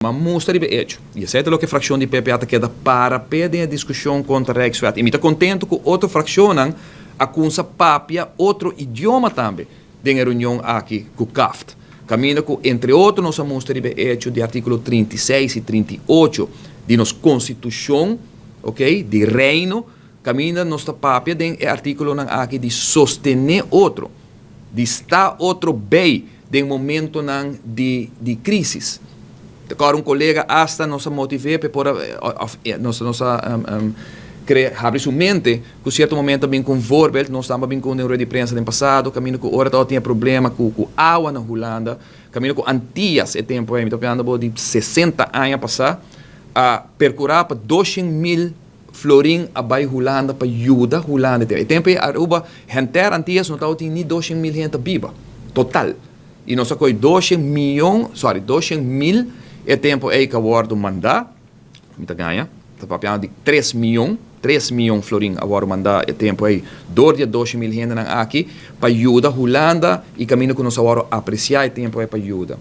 M'a mustra riba hecho. I esei ta loke frakshon di PPA ta keda para p'e den e diskushon kontra Rijkswet. I mi ta kontentu ku otro frakshonnan a kumsa papia otro idioma tambe den e reunion aki ku CAFT. Kaminda ku entre otro nos a mustra riba e hecho di artíkulo 36 i 38 di nos konstitushon, ok, di Reino, kaminda nos ta papia den e artíkulonan aki di sostené otro, di sta otro bei den momentonan di krísis. Ta kòrda un kolega asta nos a motiv'é p'e por a òf nos a kre habri su mente ku sierto momento a bin ku un voorbeeld. Nos tamba bin ku un den rueda di prensa den pasado kaminda ku ora tabata tin e problema ku awa na Hulanda, kaminda ku Antias e tempu ei, mi ta papiando bo di 60 aña pasá, a perkurá pa 200,000 florin a bai Hulanda pa yuda Hulanda. E tempu ei Aruba henter Antias no tabatin ni 200,000 hende ta biba total. I nos a kohe doshen miyon, sorry, 200,000 e tempu ei ku a wòrdu mandá, mi ta gaña, ta papiando di 3 miyon, 3 miyon florin a wòrdu mandá e tempu ei dor di e 200,000 hendenan aki pa yuda Hulanda i kaminda ku nos a wòrdu apresiá e tempu ei pa yuda.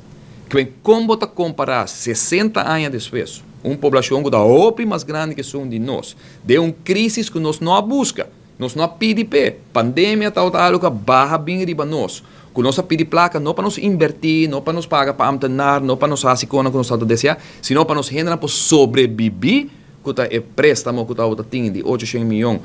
Kon bo ta kompará 60 aña despues un poblashon ku ta hopi mas grandi ku esun di nos, den un krísis ku nos no a buska, nos no a pidi p'e, pandemia tabata algu ku a baha bin riba nos, ku nos a pidi plaka no pa nos invertí, no pa nos paga pa ambtenaar, no pa nos hasi kosnan ku nos tabata deseá, sino pa nos hendenan por sobrebibí, ku ta e préstamo ku tabata tin di 800 mion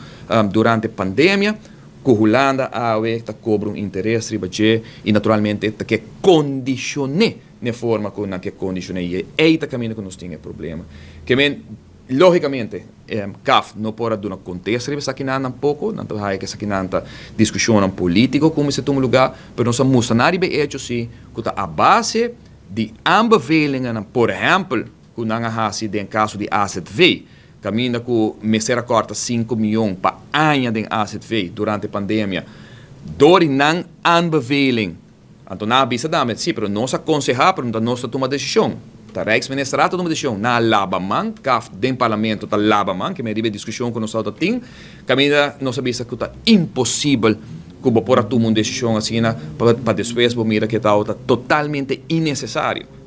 durante pandemia, ku Hulanda awe ta kobra un interes riba dje i naturalmente ta ke kondishoné na forma ku nan ke kondishoné i ei ta kaminda ku nos tin e problema. Ke men, lógikamente, CAFT no por a duna kontesta riba esakinan tampoko, nan ta haya ku esakinan ta diskushonnan polítiko ku mester tuma lugá, pero nos a mustra nan riba e hecho si ku ta a base di aanbevelingennan, por ehèmpel, ku nan a hasi den kaso di AZV, kaminda ku mester a kòrta 5 mion pa aña den AZV durante pandemia, dor di nan aanbeveling. Anto nan a bisa tambe, sí, pero nos a konsehá, pero no nos ta tuma desishon. Ta Rijksministerraad ta tuma desishon. Nan a laba man, CAFT den parlamento ta laba man, ke men riba e diskushon ku nos tabata tin, kaminda nos a bisa ku ta imposibel ku bo por a tuma un desishon asina pa despues bo mira ku e tabata totalmente innesesario.